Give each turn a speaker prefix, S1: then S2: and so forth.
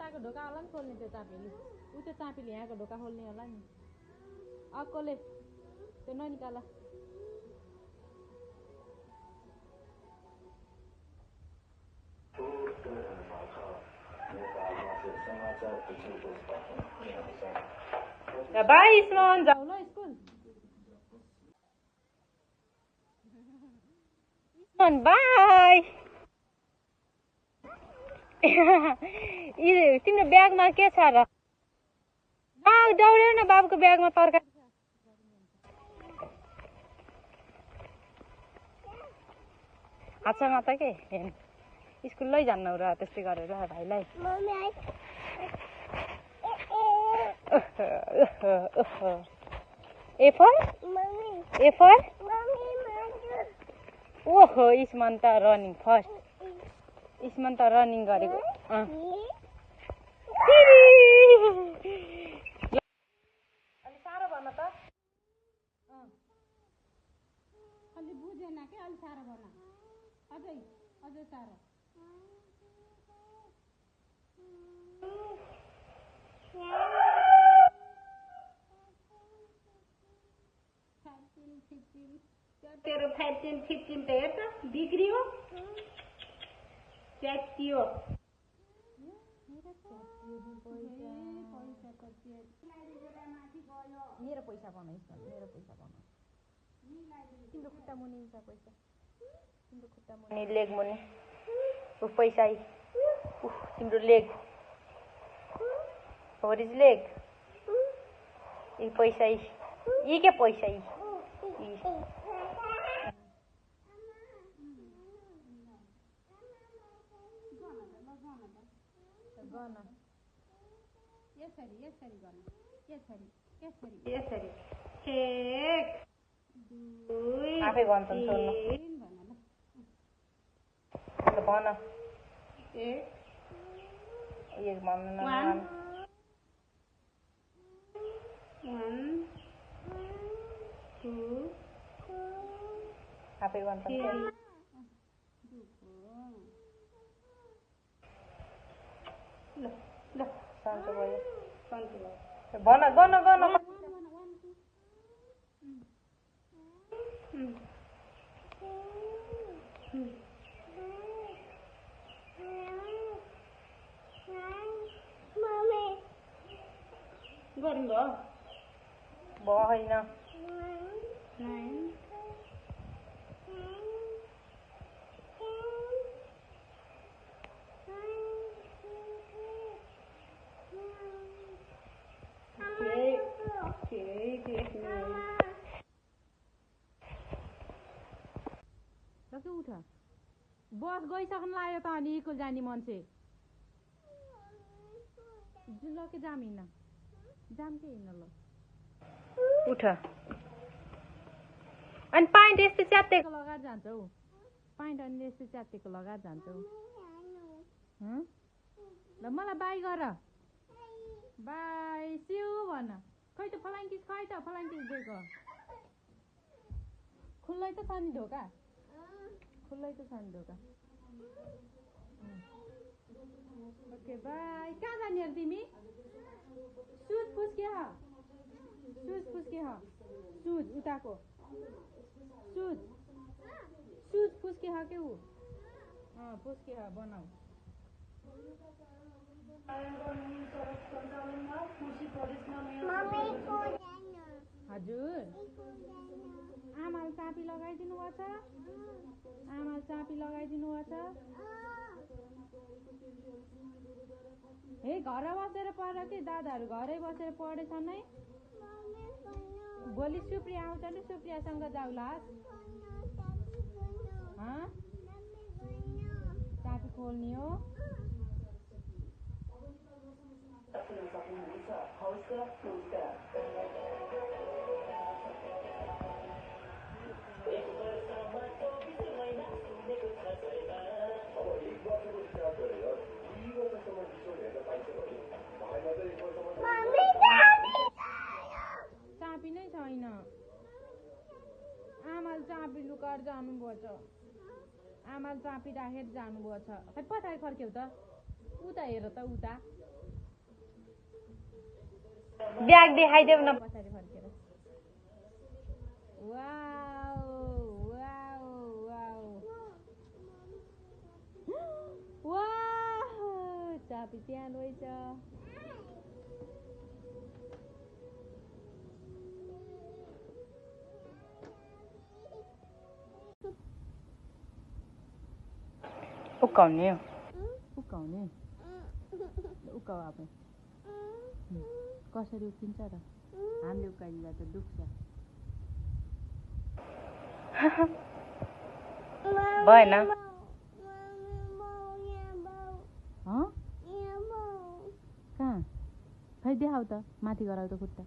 S1: यताको ढोका होला नि खोल्ने त्यो चापीले ऊ त्यो चापीले यहाँको ढोका खोल्ने होला नि अर्कोले त्यो ननिकाला बाई इस्मन जाऊ ल स्कुल इस्मन बाई तिम्रो ब्यागमा के छ र दौड्यौ न बाबुको ब्यागमा तरकारी हातसँग त के स्कुल लैजान्नौ र त्यस्तै गरेर भाइलाई एफर ओहो इस्मन त रनिङ फर्स्ट इस्मन त रनिङ गरेको अलि साह्रो भन त अलि बुझेन के अलि साह्रो भन अझै साह्रो तेरो 15 15 त हेर त बिग्रियो च्यातियो मेरो पैसा बनाइस् मेरो पैसा बनाऊ तिम्रो खुट्टा मुनि छ पैसा तिम्रो खुट्टा मुनि लेग मुनि पैसा तिम्रो लेग होर इज लेग यी पैसा यी के पैसा यी गर्न यसरी गर्न यसरी 1 2 आफै भन्छ सुन्नु भन 1 भन्नु न 1 2 आफै भन्छ ल शान्त भयो भन गर्न गर्नु भएन उठ बस गइसक्नु लाग्यो त अनि स्कुल जाने मान्छे ल के जाम के हिँड्न ल उठ अनि पाइन्ट यस्तो च्यातेको लगाएर जान्छ हौ पाइन्ट अनि यस्तो च्यातेको लगाएर जान्छ हौ ल मलाई बाई गर बाई सिउ भन खै त फलाङ्किस दिएको खुल्लै त छ नि ढोका ओके बाई कहाँ जाने अरे तिमी सुज फुस्के सुज उताको सुज फुस्के के ऊ फुस्के बनाऊ हजुर आमाले चापी लगाइदिनु भएको छ हे घर बसेर पढ कि दादाहरू घरै बसेर पढेछन् है भोलि सुप्रिया आउँछ नि सुप्रियासँग जाउला चापी खोल्ने हो चापी नै छैन आमाले चापी लुकाएर जानुभएको छ आमाले चापी राखेर जानुभएको छ खै पठाइ फर्क्यौ त उता हेर त उता ब्याग देखाइदेऊ न पछाडि फर्केर वाउ वाउ वाउ वाउ चाबी त्यहाँ रहेछ उकाउने उकाउने उकाउ आफै कसरी उक्किन्छ र हामीले उकाइदिँदा त दुख्छ भएन कहाँ खै देखाउ त माथि गराउ त खुट्टा